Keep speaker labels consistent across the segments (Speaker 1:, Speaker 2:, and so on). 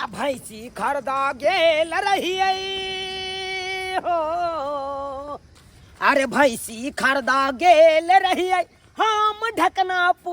Speaker 1: आ भैंसी खरीदा गेल रहियै हो। अरे भैंसी खरीदा गेल रहियै हम ढकनापुर।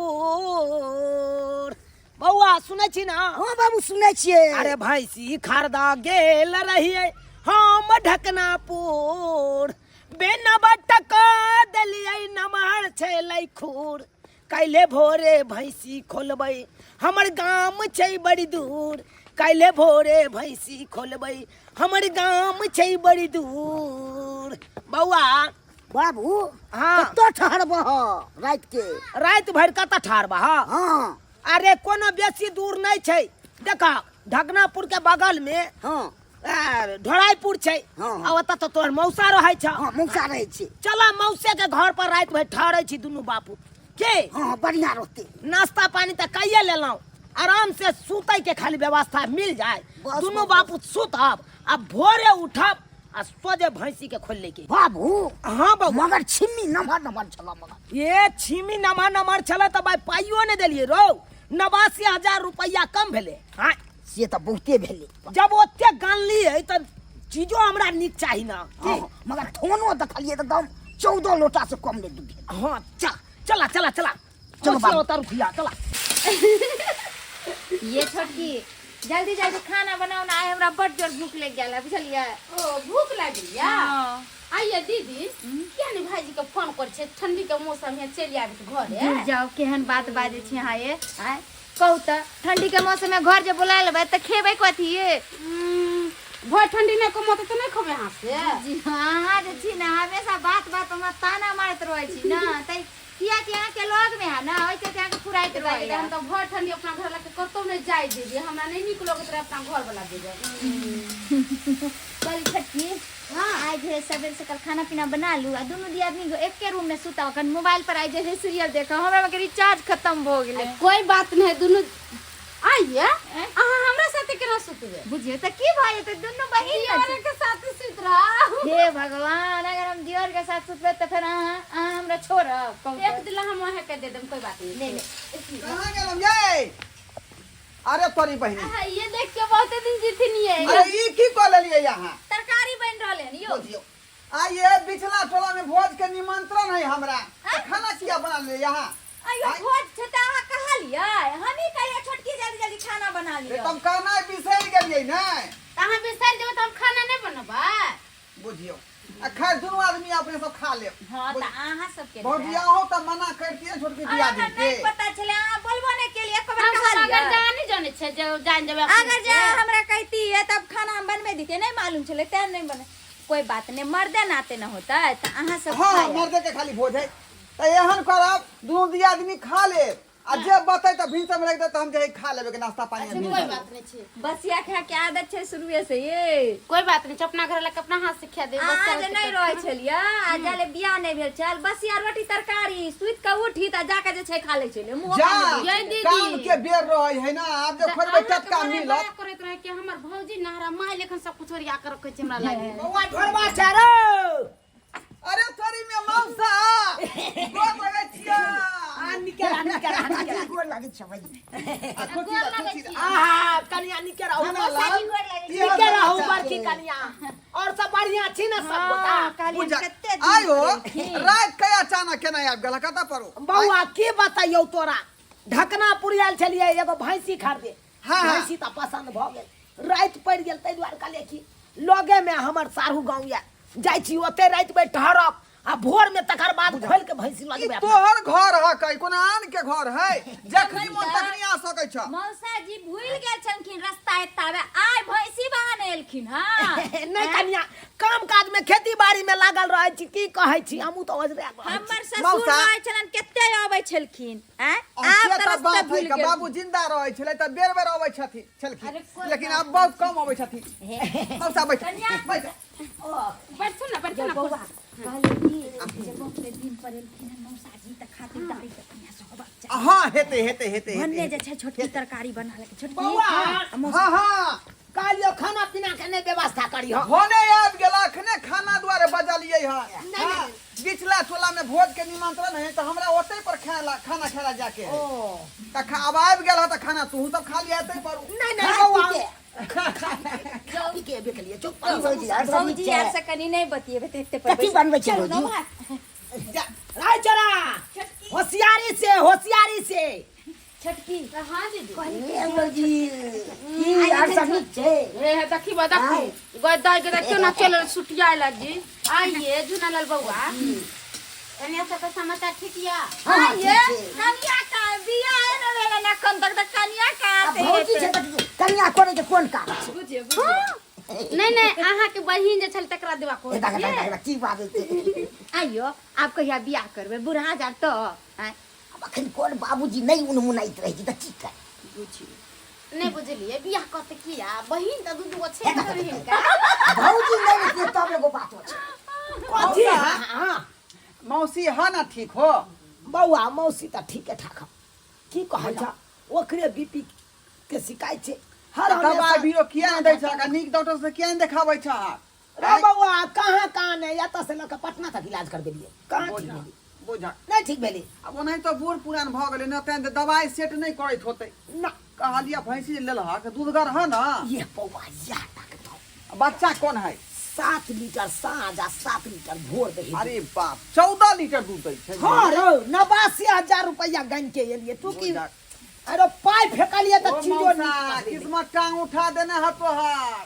Speaker 1: बौआ सुनै छी ना?
Speaker 2: हाँ बाबू, सुनै छियै।
Speaker 1: अरे भैंसी खरीदा गेल रहियै हम ढकनापुर, बेनबा टका देलियै नमहर छलै खूर। काल्हि भोरे भैंसी खोलबै, हमर गाम छै बड़ी दूर। काल्हि भोरे भैंसी खोलबै, हमर गाम छै बड़ी दूर। बौआ।
Speaker 2: बाबू।
Speaker 1: हाँ।
Speaker 2: कतऽ ठहरबह राति के?
Speaker 1: राति भरि कतऽ ठहरबह?
Speaker 2: हाँ।
Speaker 1: अरे कोनो बेसी दूर नहि छै, देख ढकनापुर के बगल में ढोराईपुर छै।
Speaker 2: हाँ।
Speaker 1: आ ओतऽ तऽ तोहर मौसा रहै छ।
Speaker 2: हाँ, मौसा रहै छै।
Speaker 1: चल मौसे के घर पर राति भरि ठहरै छी दुनू बापू के।
Speaker 2: हाँ, बढ़िया रहतै।
Speaker 1: नाश्ता पानी तऽ कैये लेलहुँ, आराम से सुतै के खाली व्यवस्था मिल जाए।
Speaker 2: बस,
Speaker 1: दुनू
Speaker 2: बस,
Speaker 1: बापू सुतब आ भोरे उठब आ सोझे भैंसी के खोल के।
Speaker 2: बाबू।
Speaker 1: हाँ बाबू।
Speaker 2: मगर छिम्मी नमहर नमहर छल मगर।
Speaker 1: ये छिमी नमहर नमहर छलै तऽ भाई पाइयो नहि देलियै रौ, 89,000 रुपैआ कम भेलै। हाँ।
Speaker 2: से तऽ बहुते भेलै।
Speaker 1: जब ओते गानलियै तऽ चीजो हमरा नीक चाही ना की?
Speaker 2: हाँ, मगर थोनो देखलियै तऽ एकदम 14 लोटा से कम नहि दूध भेलै।
Speaker 1: हाँ, चला चला चला चला।
Speaker 2: चलो
Speaker 1: चलो
Speaker 2: बाबू।
Speaker 1: ओतऽ रुकिया, चला।
Speaker 3: ये छोटकी, जल्दी जल्दी खाना बनाओ ना, आइ हमरा बड जोर भूख लग गेल है, बुझलियै?
Speaker 4: ओ भूख लागि या?
Speaker 3: हाँ।
Speaker 4: आइए दीदी, किया नहीं भाईजी के फोन कर छे, ठंडी के मौसम है, चलि आबे घरे।
Speaker 3: दूर जाओ, केहन बात बाजै छी अहाँ ये? आँय कहू तऽ, ठंडी के मौसम में घर जे बुला लेबै तऽ खेबै कथी ये?
Speaker 4: भर ठंडी नहीं कमत तऽ नहीं खबै अहाँ से।
Speaker 3: जी हाँ, अहाँ जे छी ने हमेशा बात बात में ताना मारैत रहै छी ना, तै किया कि अहाँ के लग में है ना, ओहि चलते अहाँ के फुराइत रहै।
Speaker 4: हम तऽ भर ठंडी अपना घर लगे कतौ नहीं जाय दीदी, हमरा नहीं नीक लगैत रहे अपना घर वाला दीदी।
Speaker 3: कहली छोटकी, हाँ आइ जे सबेर सकाल खाना पीना बना लू आ दुनू दियादनी एके रूम में सुताओ, अखन मोबाइल पर आइ जे है सीरियल देखो, हमरा के रिचार्ज खत्म भ गेलै।
Speaker 4: कोई बात नहीं, दुनू आइए अहाँ हमरा साथे केना सुतबै?
Speaker 3: बुझियो तऽ की भऽ जेतै, दुनू बहिन ने
Speaker 4: दियोर के साथे सुत रह।
Speaker 3: हे भगवान, अगर हम दियोर के साथ सुतबै तऽ फेर अहाँ हमरा छोड़ब? कहू तऽ।
Speaker 4: एक दिला हम अहाँ के they them, कोई बात नहीं।
Speaker 3: नहीं, नहीं।
Speaker 5: कहाँ गेलम ये? अरे तोरी बहिनी।
Speaker 4: अहाँ ये देख के बहुत दिन जीथिन ये।
Speaker 5: अरे ई की कऽ लेलियै यहाँ?
Speaker 3: तरकारी बनि रहल है यो।
Speaker 5: बुझियौ, आइए बिछला टोला में भोज के निमंत्रण है हमरा, तऽ खाना किया बना ले यहाँ?
Speaker 3: अयो भोज छै तऽ अहाँ कहलियै, हमही कहियै छोटकी जल्दी जल्दी खाना बना लिअ।
Speaker 5: तब कहनाइ बिसरि गेलियै ने।
Speaker 4: तऽ अहाँ बिसरि जेबै तऽ हम खाना नहि बनेबै?
Speaker 5: बुझियौ, आ खैर दुनू आदमी अपने सब खा लेब।
Speaker 3: हाँ तऽ अहाँ सबके
Speaker 5: भौजी, अहूँ तऽ मना करतियै छोटकी
Speaker 3: अरे
Speaker 5: दियादनी
Speaker 3: हमरा
Speaker 5: के।
Speaker 3: नहि पता छलै, अहाँ बोलबो नहि केलियै, एको बेर
Speaker 4: हम सब
Speaker 3: कहलियै?
Speaker 4: अगर जान नहीं जाने छे, जे जान जेबै अपने
Speaker 3: अगर जे
Speaker 4: से।
Speaker 3: हमरा कहती है तब खाना हम बनबे दितियै, नहि मालूम छलै तें नहि बने। कोई बात नहीं, मर्दे नाते न होता है तो अहाँ सब
Speaker 5: हाँ,
Speaker 3: खाया।
Speaker 5: मर्दे के खाली भोज है तऽ एहन करब, दुनू दियादनी खा लेब आ जे बतै तऽ भिनसर में राखि देत, तऽ हम जे खा लेबै के नाश्ता पानी।
Speaker 4: अच्छा, कोई बात नहीं छे।
Speaker 3: बसिया खा के आदत छै शुरुए से ये।
Speaker 4: कोई बात नहीं छे, अपना घर लके अपना हाथ से खिया दे।
Speaker 3: अहाँ जे नहीं रहै छलियै आ जाले बियाह नहीं भेल छल, बसिया रोटी तरकारी सुति के उठी तऽ जाके जे छै खा लै छलियै, मुँह
Speaker 5: जा
Speaker 4: ये दीदी।
Speaker 5: काम के बेर रहै है ना, आब जे खोजबै टटका मिलत।
Speaker 4: बड़ा करैत रहे कि हमर भौजी नहरा माय लेखन सब कुछ ओरिया के रखै छै हमरा लागी।
Speaker 1: बौआ ढोरबा छै रौ।
Speaker 5: अरे तोरी में मौसा गोर लगै छियै।
Speaker 1: आ निकेरा निकेरा निकेरा।
Speaker 2: गोर लागै छै भाई।
Speaker 5: आ खुशी दा, खुशी दा।
Speaker 1: आहा कनिया निकेरा हो,
Speaker 5: खाना लाल। की हाल
Speaker 1: निकेरा हो
Speaker 5: समाचार?
Speaker 1: बड़की कनिया, और सब बढ़िया छी ना सब गोटा?
Speaker 5: पूजा आयो रात के अचानक केना आबि गेल, कतऽ पर?
Speaker 1: बौआ की बताइयौ तोरा, ढकनापुर आयल छलियै एगो भैंसी खरीदे।
Speaker 5: हाँ।
Speaker 1: भैंसी तऽ पसन्द भऽ गेल, राति पड़ि गेल, ताहि दुआरे कहलियै कि लगेमे हमर साढ़ू गाँव यऽ, जाइ छी ओते राति भरि ठहरब आ भोर में तकर बाद खोल के भैंसी लऽ
Speaker 5: ई
Speaker 1: जेबै अपना।
Speaker 5: तोहर घर है कहीं कोनो आन के घर है, जखनी मन तखनी आ सकै छ।
Speaker 3: मौसा जी भूल गेल छलखिन रास्ता एतावे, आइ भैंसी बहाने एलखिन। हाँ
Speaker 1: नहीं कनिया, काम काज में खेती बाड़ी में लागल रहै छी, की कहै छी, हमहूँ तऽ ओझरा रहै छी।
Speaker 3: हमर ससुर
Speaker 5: मौसा।
Speaker 3: रहै छलन कते अबै छलखिन, आँय?
Speaker 5: और
Speaker 3: आब
Speaker 5: से
Speaker 3: तऽ
Speaker 5: तऽ
Speaker 3: रास्ता
Speaker 5: बात है
Speaker 3: भूल
Speaker 5: कि
Speaker 3: गेल।
Speaker 5: बाबू जिंदा रहै छलै तऽ बेर बेर अबै छथिन छलखिन, लेकिन आब बहुत कम अबै छथिन। मौसा बैठ बैठ।
Speaker 4: बैठू ना, बैठू ना।
Speaker 3: बौआ कहलियै कि जे बहुते दिन पर एलखिन हन मौसा जी तऽ खातिरदारी तऽ बढ़िआँ से होबाक चाही।
Speaker 5: हाँ हेतै हेतै हेतै
Speaker 3: भन्ने
Speaker 5: हेतै।
Speaker 3: जे छै छोटकी तरकारी बना लेके छोटकी।
Speaker 1: बौआ।
Speaker 3: आ मौसा।
Speaker 5: हाँ हाँ।
Speaker 1: कहलियौ खाना पीना के नहि व्यवस्था करियौ।
Speaker 5: होने आबि गेल, अखने खाना दुआरे बजलियै हँ।
Speaker 1: नहि।
Speaker 5: बिचला टोला में भोज के निमंत्रण है तऽ हमरा ओतै पर खाना खाना खेला जाके है, तऽ आब आबि गेल हँ तऽ खाना तूहू सब खा लिया एतै पर।
Speaker 1: नहीं नहीं बौआ।
Speaker 2: एबे के लिए चौक पर भौजी यार सब
Speaker 3: भौजी यार से कनी नहीं बतिएबे त एते पर
Speaker 2: कथी बनबै छै
Speaker 3: चलू ना
Speaker 2: भौजी?
Speaker 3: भाई।
Speaker 1: राय चोरा होशियारी से, होशियारी से।
Speaker 3: छोटकी।
Speaker 4: हाँ दीदी।
Speaker 2: ए भौजी की यार सब नीक छै?
Speaker 4: हे हे देखी बा देखी गई दाई के देखियो ना चल सुटिया लगी आइए झुनालाल बउआ, कन्या सबके समाचार ठीक या?
Speaker 2: हाँ,
Speaker 3: हाँ
Speaker 2: ठीक
Speaker 3: ये
Speaker 2: छै।
Speaker 3: कनिया का बियाह है ना भेलै ना एखन तक, त कनिया का
Speaker 2: आ भौजी छै तऽ कनिया करै के कोन काम छै?
Speaker 4: बुझियो नहीं नहीं, अहाँ के बहिन जे छल तकरा देबा को।
Speaker 2: ए देख देख देख, की बात छै।
Speaker 3: आइयो आब कहिया बियाह करबै, बुढ़ा जाब तऽ आँय?
Speaker 2: आब अखन कोन बाबूजी नहि उनमुनाइत रहै छै तऽ की कर?
Speaker 3: बुझियो
Speaker 4: नहीं बुझलिए बियाह करते किया, बहिन तऽ दू दू गो छै
Speaker 2: ए देख,
Speaker 4: बहिन
Speaker 2: देख,
Speaker 4: का।
Speaker 2: भौजी नहि रहतियै तब एगो बात हो छै।
Speaker 1: कथी? हाँ, हाँ।
Speaker 5: मौसी है ना ठीक हो?
Speaker 1: बौआ मौसी तऽ ठीके ठाक हौ। की कहै छ, ओकरे बीपी के शिकायत छै हर
Speaker 5: दवाई
Speaker 1: हमेशा।
Speaker 5: बीरो किया नहि दै छ? नीक डॉक्टर से किया नहि देखाबै छ?
Speaker 1: रे बौआ कहाँ कहाँ नहि, एतऽ से लऽ कऽ पटना तक इलाज करबेलियै, कहाँ ठीक
Speaker 5: बोझा
Speaker 1: भेलै?
Speaker 5: बोझा
Speaker 1: नहि ठीक भेलै।
Speaker 5: आब ओनाहि तऽ बूढ़ पुरान भऽ गेलै ने, तें दवाई सेट नहि करैत होतै।
Speaker 1: ना।
Speaker 5: कहलियै भैंसी जे लेलहक दूधगर है ना?
Speaker 1: ये बौआ याह ताकत हौ।
Speaker 5: बच्चा कोन है?
Speaker 1: 7 लीटर साँझ आ 7 लीटर भोर दही।
Speaker 5: अरे बाप, 14 लीटर दूध दै छै।
Speaker 1: हाँ रौ, 89,000 रुपैआ गन के एलियै तू की
Speaker 5: बोझा।
Speaker 1: अरे पाइ फेकलियै तऽ
Speaker 5: ओ
Speaker 1: चीजो
Speaker 5: मौसा,
Speaker 1: नीक निकललै।
Speaker 5: किस्मत टांग उठा देने है तोहार।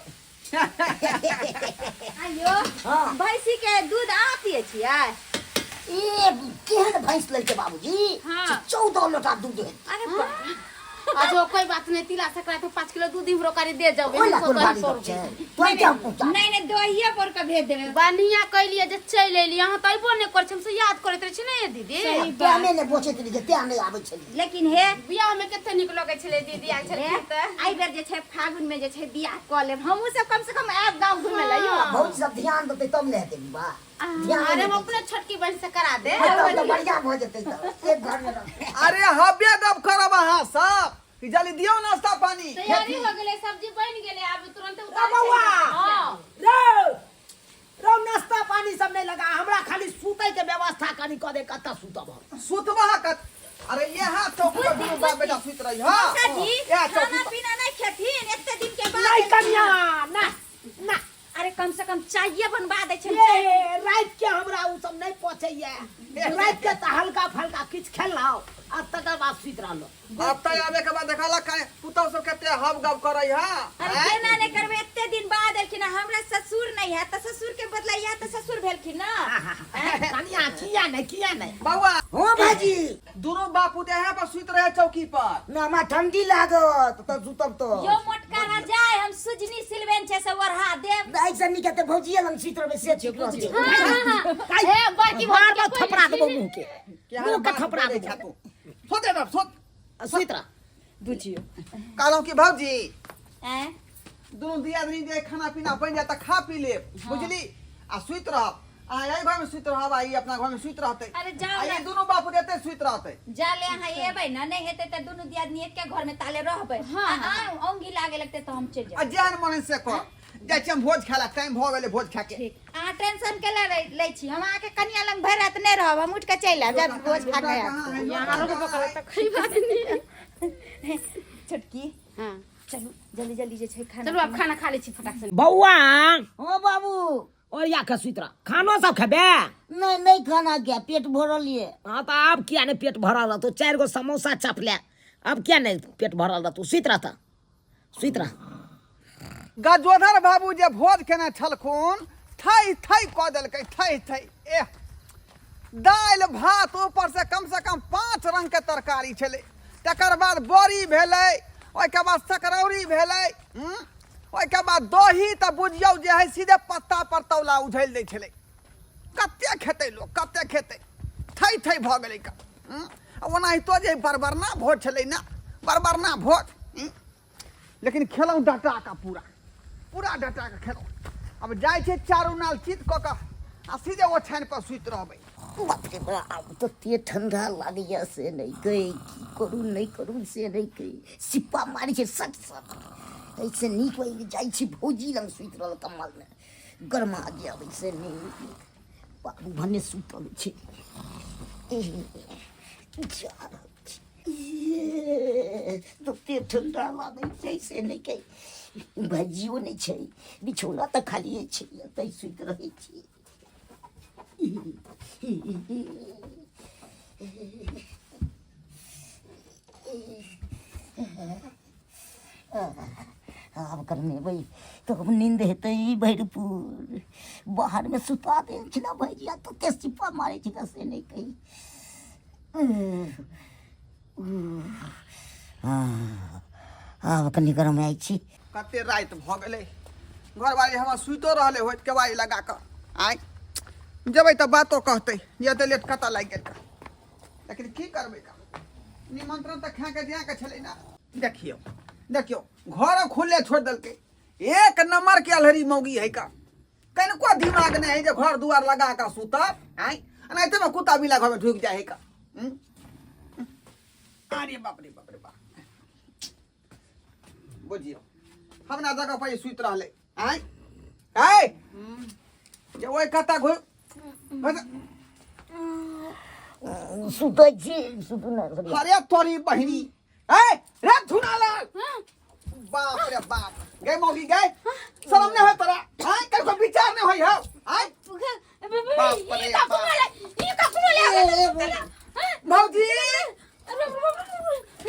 Speaker 3: आइयो
Speaker 2: हाँ।
Speaker 3: भैंसी के दूध अहाँ पियै छियै?
Speaker 2: ए केहन भैंस लेलकै बाबूजी?
Speaker 3: हाँ।
Speaker 2: 14 लोटा दूध हेतै।
Speaker 3: अरे बाप।
Speaker 4: अच्छा कोई बात नहीं, तिला संक्रांति 5 किलो दूध इमरो करी दे जाओ।
Speaker 2: ओहि ला कोन भारी गप छै, तोरा क्या पहुंचा?
Speaker 3: नहीं नहीं, दहिए पर के भेज देबै।
Speaker 4: बढ़िया कैलिए जे चलि एलियै, अहाँ तऽ अयबो नहि करै छी, हमसे याद करैत रहै छी ने ये दीदी।
Speaker 3: सही बात।
Speaker 2: टाइमे नहि बचैत रहियै तें नहि आबै छलियै।
Speaker 3: लेकिन हे
Speaker 4: बियाह में कते नीक लगै छलै दीदी आयल छलखिन तऽ।
Speaker 3: एहि बेर जे छै फागुन में जे छै बियाह कऽ लेब, हमहूँ सब कम से कम आयब गाँव घुमै लए यौ।
Speaker 2: भौजी सब ध्यान देतै तब ने हेतै विवाह। ध्यान
Speaker 4: अरे हम
Speaker 2: देतै।
Speaker 4: अपने छोटकी बहन से करा दे।
Speaker 2: तब तऽ बढ़िया भऽ जेतै, तऽ एक घर में रहतै।
Speaker 5: अरे हबे गप करब अहाँ सब कि जल्दी दियौ नाश्ता पानी।
Speaker 4: तैयारी हो गेलै, सब्जी बनि गेलै, आब तुरंत
Speaker 1: रे
Speaker 4: उतारै
Speaker 1: बौआ।
Speaker 4: छै। हाँ।
Speaker 1: रौ रौ, नाश्ता पानी सब नहीं लगा, हमरा खाली सुतै के व्यवस्था कनी कऽ दे, कतऽ सुतब हम?
Speaker 5: सुतबा कत? अरे यहाँ चौकी पर दुनू बाप बेटा सुति रही। हाँ
Speaker 3: मौसा जी,
Speaker 5: यहाँ चौकी
Speaker 3: खाना
Speaker 5: पर।
Speaker 3: पीना नहीं खेथिन एते दिन के बाद?
Speaker 1: नहीं कनिया, ना ना।
Speaker 3: अरे कम से कम चाय बनवा दै छै।
Speaker 1: ये रात के हमरा उ सब नहीं पचैया, रात के तऽ हल्का फल्का किछु खेलहुँ आ तकर बाद सुति रहलहुँ।
Speaker 5: अब तक आबे के बाद देखला काय पुतौ सब कते हब गप करै है।
Speaker 3: अरे केना नहीं करबै, एते दिन बाद एलखिन, हमरा ससुर नहीं है तऽ ससुर के बदला इएह तऽ ससुर भेलखिन ना।
Speaker 1: कनिया किया नहीं, किया नहीं?
Speaker 5: बौआ।
Speaker 2: हाँ भाजी।
Speaker 5: दुनू बाप पुत यहाँ पर सुति रहे चौकी पर।
Speaker 2: ना हमरा ठंडी लागत तऽ सुतब तऽ।
Speaker 3: यो मोटका रजाई हम सुजनी सिलबेन छै से ओढ़ा देब।
Speaker 2: ऐसा नहीं कहते भौजी लंग सुति रहबै से ठीक रहतै।
Speaker 4: हे बड़की
Speaker 1: बार
Speaker 4: भौजी
Speaker 1: बार
Speaker 4: के
Speaker 1: थपड़ा देबो मुँह के,
Speaker 5: केहन
Speaker 1: मुँह के
Speaker 5: बात
Speaker 1: थपड़ा
Speaker 5: बोलै
Speaker 1: देबो।
Speaker 5: छा तू? सुत रे बाप, सुत।
Speaker 1: सुति रह।
Speaker 3: बुझियो।
Speaker 5: कहलहुँ कि भौजी,
Speaker 3: आँय?
Speaker 5: दुनू दियादनी जे खाना पीना बनि जाय तऽ खा पी लेब, बुझली, आ सुति रहब। अहाँ एहि घर में सुति रहब आ ई अपना घर में सुति रहतै।
Speaker 3: अरे जाओ
Speaker 5: आ ई
Speaker 3: ना।
Speaker 5: दुनू बाप एते सुति रहतै।
Speaker 3: जा ले अहाँ एबै ना, नहीं हेतै तऽ दुनू दियादनी एके घर में ताले रहबै।
Speaker 4: हाँ,
Speaker 3: आ
Speaker 4: हाँ।
Speaker 3: आउ, औंघी लागे लगतै तऽ हम चलि
Speaker 5: आ
Speaker 3: जायब।
Speaker 5: जेहन मन है से कर, जाइ छी हम भोज खाय ला, टाइम भऽ गेलै भोज खाय के।
Speaker 3: ठीक, अहाँ टेंशन के लै छी, हम अहाँके कनिया लग भरि राति नहि रहब, हम उठि कऽ चलि आयब जब भोज खा कऽ आयब।
Speaker 4: यहाँ रोकबो करत तऽ कोई बात नहीं।
Speaker 3: छोटकी।
Speaker 4: हाँ।
Speaker 3: चलू जल्दी जल्दी जे छै खाना।
Speaker 4: चलू आब खाना खा लै छी फटाक से।
Speaker 1: बौआ।
Speaker 2: हाँ बाबू।
Speaker 1: और या के सुति रह, खानो सब खेबे?
Speaker 2: नहीं नहीं, खाना क्या पेट भरल ये।
Speaker 1: हाँ तऽ आब किया नहीं पेट भरल रहतौ? 4 गो समोसा चप ले, अब किया नहीं पेट भरल रहतौ? सुति रह तऽ सुति रह।
Speaker 5: गजोधर बाबू जे भोज केने छलखुन, थै थै कऽ देलकै, थै थै। एह, दालि भात ऊपर से कम से कम 5 रंग के तरकारी छलै, तकर बाद बड़ी भेलै, ओहिके बाद सकरौरी भेलै, ओहिके बाद दही तऽ बुझियौ जे है सीधे पत्ता पर तौला उझलि दै छलै। कते खेतै लोक, कते खेतै, थै थै भऽ गेलै का। आ ओनाहितो जे बरबरना भोज छलै ने, बरबरना भोज, लेकिन खेलहुँ डटा कऽ, पूरा पूरा डटा कऽ खेलहुँ। आब जाइ छै चारू नाल चित कऽ कऽ आ सीधे ओछानि पर सुति रहबै।
Speaker 2: बाप रे बाप, आब तऽ ते ठंडा लागैया से नहि गई, की करू नहि करू से नहि गई, सिप्पा मारै छै सट सट। एहिसँ नीक होइ जाइ छी भौजी लग सुति रहल कम्बलमे, गरमा जायब। एहिसँ नीक बाबू भने सुतल छै। जा रहल छी। तते ठंडा लागै छै से नहि कही। भजियो नहि छै, बिछौना तऽ खालिए छै, एतहि सुति रहै छी। आब करनेबै तऽ हम नींद हेतै भरपूर। बाहरमे सुता देल छै ने भैजिया, तते सिप्पा मारै छै ने से नहि कही। आब कनि गरमाइ छी।
Speaker 5: कते राति भऽ गेलै, घरवाली हमर सुइतो रहलै होइत केवाड़ी लगा कऽ। आँय, जेबै तऽ बातो कहतै जे एते लेट कतऽ लागि गेल। लेकिन की करबै का, निमंत्रण तऽ खा के जाके छलै ने। देखियौ देखियौ, घर खुले छोड़ि देलकै। एक नंबर के अलहरी मौगी है का, कनिको दिमाग नहि है जे घर दुआर लगा कऽ सुतब। आँय, एनाहिते ने कुत्ता बिला घरमे ढुकि जाइ है का। हूँ? अरे बाप रे बाप रे बाप, बुझियौ हमरा जगह पर ई सुति रहलै। आँय आँय, जे ओहि कत्ता घुरि
Speaker 2: सुतै छी, सुतू ने।
Speaker 5: अरे तोरी बहिनी, ए रे धुनालाल, बाप रे बाप, गए मौगी गए, शर्म नहीं होय तोरा? आय कनको विचार नहीं होय हो? आय बाप रे बाप, भौजी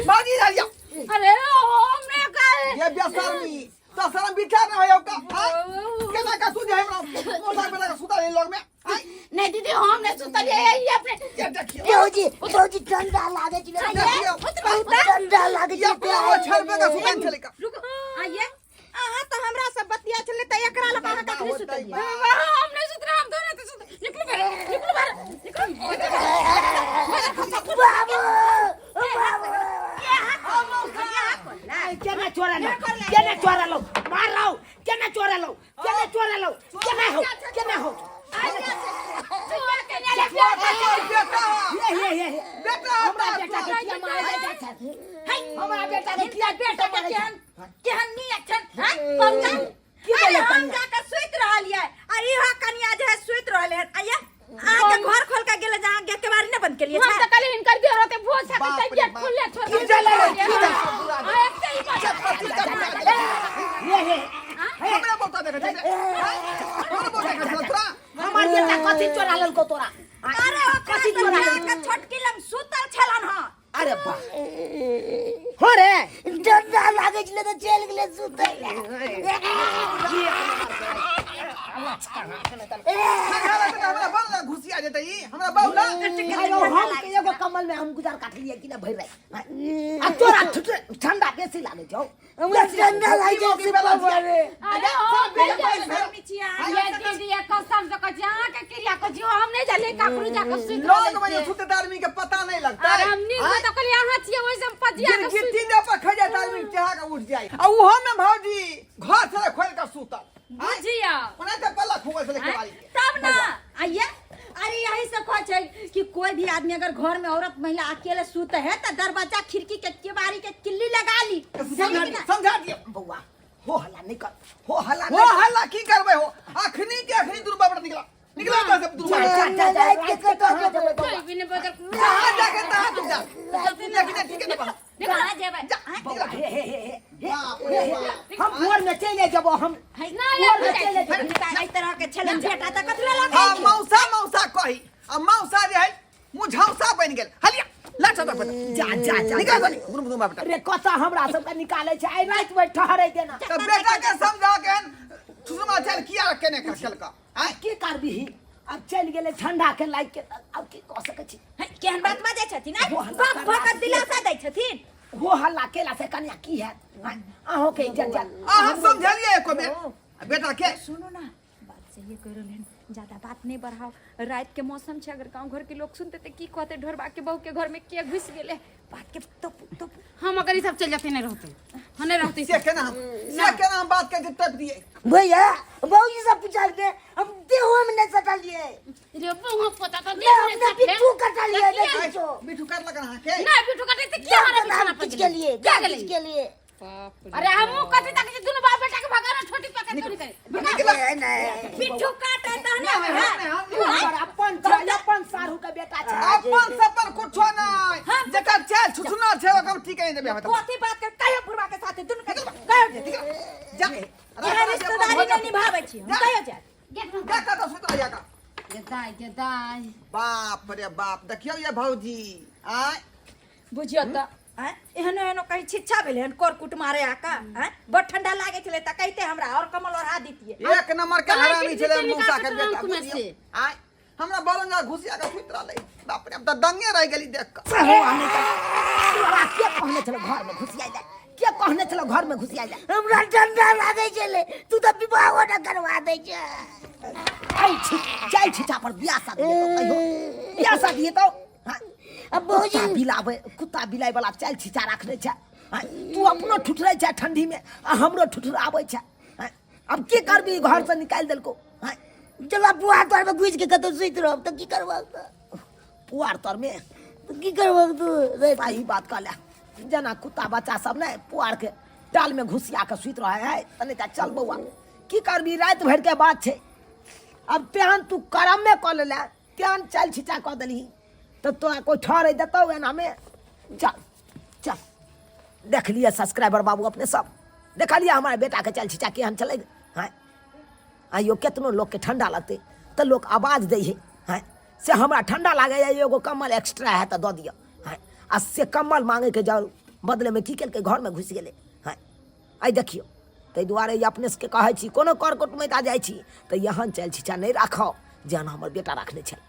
Speaker 5: भौजी इधर आओ।
Speaker 4: अरे हमने का
Speaker 5: ये बेशर्मी तो शर्म विचार नहीं होय का? आय केना का सुझे हमरा मोटा बेटा का सुता लोग में? आय
Speaker 4: नहीं दीदी, हम नहीं सुतलिए, ये अपने
Speaker 5: ये देखियो
Speaker 2: भौजी भौजी, ठंडा लागै छै,
Speaker 5: देखियो
Speaker 2: ठंडा लागै
Speaker 5: ये
Speaker 2: छै।
Speaker 5: अपना वो छड़ पे का सुतन छले का।
Speaker 4: रुको, आइए अहाँ तो हमरा सब बतिया छले त एकरा लग अहाँ कखनी सुतलिए? हम नहीं सुत रहे, हम दोनों तो सुत। निकलो बाहर, निकलो बाहर, निकलो।
Speaker 2: बाबू बाबू,
Speaker 1: केना चोरा लो, केना चोरा लो, मार रहा हूँ, केना चोरा लो, केना चोरा लो, केना हो, केना हो?
Speaker 5: बेटा
Speaker 1: ये ये ये
Speaker 5: बेटा,
Speaker 1: हमरा बेटा के किया मारे जाय छै? हमरा बेटा के किया
Speaker 4: बेटा के
Speaker 1: मारे छै?
Speaker 4: केहन केहन नियत छन? हैं पंकज
Speaker 1: की
Speaker 4: अरे
Speaker 1: बोले
Speaker 4: हम
Speaker 1: कन्या?
Speaker 4: जाके सुति रहलियै आ इहो कनिया जे है सुति रहले हन। आइए अहाँ के घर खोल के गेले, जहाँ गेट के बारी ने बंद केलिए।
Speaker 3: हम तो कल हिनकर भी रहते भोज छके
Speaker 5: बाप
Speaker 3: त
Speaker 5: रे
Speaker 3: गेट
Speaker 5: बाप।
Speaker 3: खुले छोड़
Speaker 5: की चले रे, की चले?
Speaker 3: आ एक ही बात
Speaker 1: ये ये
Speaker 5: हमरा बोलता देखै छै, हमरा बोलता देखै छै तोरा।
Speaker 1: हमर बेटा कथी चोरा लेलको तोरा?
Speaker 4: अरे ओ
Speaker 1: कथी चोरा लेलको?
Speaker 4: के छोटकी लंग सुतल छलन हन।
Speaker 1: अरे बा हो रे,
Speaker 2: ठंडा लागै छलै तऽ चलि गेलै सुतै लए।
Speaker 5: हमरा बड़ घुसिया जेतै ई हमरा बाबू।
Speaker 1: आयो, हम के एगो कमल में हम गुजार काटलिए कि ना भरि राति, आ तोरा ठंडा बेसी लागै छौ।
Speaker 2: हमरा ठंडा लागै छै, सिपा मारे।
Speaker 3: अरे ये दीदी, ये कसम से कहै छी, अहाँ के क्रिया कहै छी, हम नहीं जाले ककरो जाके सुति
Speaker 5: लोग में जे सुते आदमी के पता नहीं लगता।
Speaker 3: अरे हम नींद में तो कहलिए अहाँ छियै, ओहि से हम पजिया के सुति
Speaker 5: गिरगिट्टी दे पर खा जाए आदमी, चढ़ा के उठ जाए। आ उहो में भौजी घर से खोल के सुतल
Speaker 3: बुझिया
Speaker 5: ओना ते पल्ला खुगल छलै केवाड़ी के।
Speaker 4: तब ना आइए। अरे यही से कहै छै कि कोई भी आदमी अगर घर में औरत महिला अकेले सुते है तो दरवाजा खिड़की के केवाड़ी के किल्ली लगा ली।
Speaker 5: समझा दियौ, समझा दियौ।
Speaker 1: बौआ, हो हल्ला नहीं कर, हो हल्ला
Speaker 5: हो
Speaker 1: नहीं कर।
Speaker 5: हल्ला की करबै हो? अखनी के अखनी दुर्बा बड़ निकला निकला ओतऽ से दुर्बा।
Speaker 1: जा जा जा जा, रात के कहाँ जेबै बौआ?
Speaker 4: बिना बदल
Speaker 5: कहाँ जाके तहाँ तू जा लेकिन ठीक है ना?
Speaker 4: कहाँ जेबै?
Speaker 1: बौआ, हे हे हे हे
Speaker 5: बाप रे बाप,
Speaker 1: हम भोर में चले जेबो, हम भोर में चले जेबो।
Speaker 4: एहि तरह के छलन बेटा तऽ कथी लए लगै
Speaker 5: हाँ
Speaker 4: छै?
Speaker 5: मौसा मौसा कही आ मौसा जे है मुझौसा बनि गेल। हलिया लाठ दे बेटा।
Speaker 1: जा जा जा,
Speaker 5: निकाल बनी गुरु गुरु बेटा।
Speaker 1: रे कतऽ हमरा सबके निकालै छै आइ राति में ठहरे देना।
Speaker 5: तऽ बेटा के समझा के सुषमा चल किया केने का खेलका?
Speaker 1: आइ की करबिही, अब चलि गेलै ठंडा के लागि के, अब की कऽ सकै छी?
Speaker 4: है, केहन बात बाजै छथिन आँय?
Speaker 1: हो हल्ला
Speaker 4: बाप भऽ कऽ
Speaker 1: करला।
Speaker 4: दिलासा दै छथिन।
Speaker 1: हो हल्ला केला से कनिया की हैत? आँय, अहूँके इज्जत जायत।
Speaker 5: अहाँ समझलियै एको बेर बेटा के?
Speaker 3: सुनू ना, बात सही कह रहल हन, ज्यादा बात नहीं बढ़ाओ। रात के मौसम छै, अगर गांव घर के लोग सुनते त की कहते? ढोरबा के बहू के घर में के घुस गेले? बात के तो तो हम अगर ई सब चल जाते नहीं रहते, हम नहीं रहते।
Speaker 5: से केना हम, से केना हम बात के टप दिए?
Speaker 2: भैया, भौजी सब पूछल के हम देहो में नहीं सटलिए।
Speaker 4: रे बउआ, पता तो
Speaker 2: नहीं, हमने बिट्टू कटलिए नहीं किछो।
Speaker 5: बिट्टू काटलक अहाँ के?
Speaker 4: ना बिट्टू काटे त की हमारा बिछाना पर
Speaker 2: किछ के लिए
Speaker 4: क्या गेलै?
Speaker 2: किछ के लिए।
Speaker 4: अरे हमहू कथी तक दुनू बाप बेटा के भगाना छोटी पकड़ के करे।
Speaker 5: निकला।
Speaker 2: नहीं।
Speaker 4: बिट्टू काटे तहने
Speaker 5: नहीं,
Speaker 4: है।
Speaker 5: हम
Speaker 1: हमर अपन छै, अपन साढ़ू के बेटा छै।
Speaker 5: अपन सपन कुछो नहीं, जकर चाल छुछुना छै ओकर ठीक नहीं देबे हम।
Speaker 4: कथी बात कर कहियो बुढ़वा के साथे दुनू के कहियो।
Speaker 5: निकल जा
Speaker 3: इएह रिश्तेदारी नहि निभाबै छी हम कहियो जायब।
Speaker 5: जा कतऽ सुति रह जा
Speaker 4: गे दाइ, गे दाइ।
Speaker 5: बाप रे बाप, देखियौ ये भौजी आय।
Speaker 3: बुझियौ तऽ आँय, एहनो एहनो कहीं छिच्छा भेलै हन कर कुट मारे आका आँय, बड़ ठंडा लागै छलै तऽ कहिते हमरा और कमल ओढ़ा दितियै।
Speaker 5: एक नंबर के
Speaker 4: कहाँ
Speaker 5: हरामी
Speaker 4: से
Speaker 5: छलै
Speaker 4: निकाल
Speaker 5: मौसा के
Speaker 4: के
Speaker 5: बेटा,
Speaker 4: ट्रंक में
Speaker 5: बुझियौ।
Speaker 4: से?
Speaker 5: आय हमरा बलंगा घुसिया के सुति रहलै। बाप रे, हम तऽ दंगे रहि गेली देख कऽ।
Speaker 1: सहो आने का तोरा के कहने छलो घर में घुसिया जा? के कहने छलो घर में घुसिया जा?
Speaker 2: हमरा ठंडा लागै छलै, तू तऽ विवाहो न करवा दै छै।
Speaker 1: आई छी जाइ छी पर बियाह शादी हेतौ, कहियो बियाह शादी हेतौ? हाँ?
Speaker 2: अब भौजी
Speaker 1: कुत्ता बिलावे, कुत्ता बिलाइ वाला चालि छिचा राखने छै। हाँ? तू अपनो ठुठरै छै ठंडी में आ हमरो ठुठराबै छै। हाँ? अब की करबी, घर से निकालि देलको। हाँ?
Speaker 2: चल आब पुआर तर में घुसि के कतौ सुति रहब तऽ की करबह तऽ?
Speaker 1: पुआर तर में
Speaker 2: तऽ की करबह तू?
Speaker 1: सही बात कहले, जेना कुत्ता बच्चा सब ने पुआर के टाल में घुसिया के सुति रहे है तने। चल बौआ, की करबी, राति भरि के बात छै। अब तेहन तू करमे कऽ लेले, तेहन चालि छिचा कऽ देलही तऽ तोरा कोइ ठहरै देतौ एनामे? चल चल। देख लिए सब्सक्राइबर बाबू, अपने सब देखलिए हमारे बेटा के चालि छिचा केहन छलै। हाँ आइयो केतनो लोकके ठंडा लगतै तऽ लोक आवाज दै है, हाँ से हमरा ठंडा लागैए, एगो कम्बल एक्स्ट्रा है तऽ दऽ दिअ। हाँ, आ से कम्बल मांगैके जाउ बदलेमे की केलकै? घरमे घुसि गेलै। हाँ, आइ देखियौ, ताहि दुआरे ई अपने सबके कहै छी, कोनो कर कुटुमैता जाइ छी तऽ एहन चालि छिचा नहि राखब जेहन हमर बेटा राखने छल।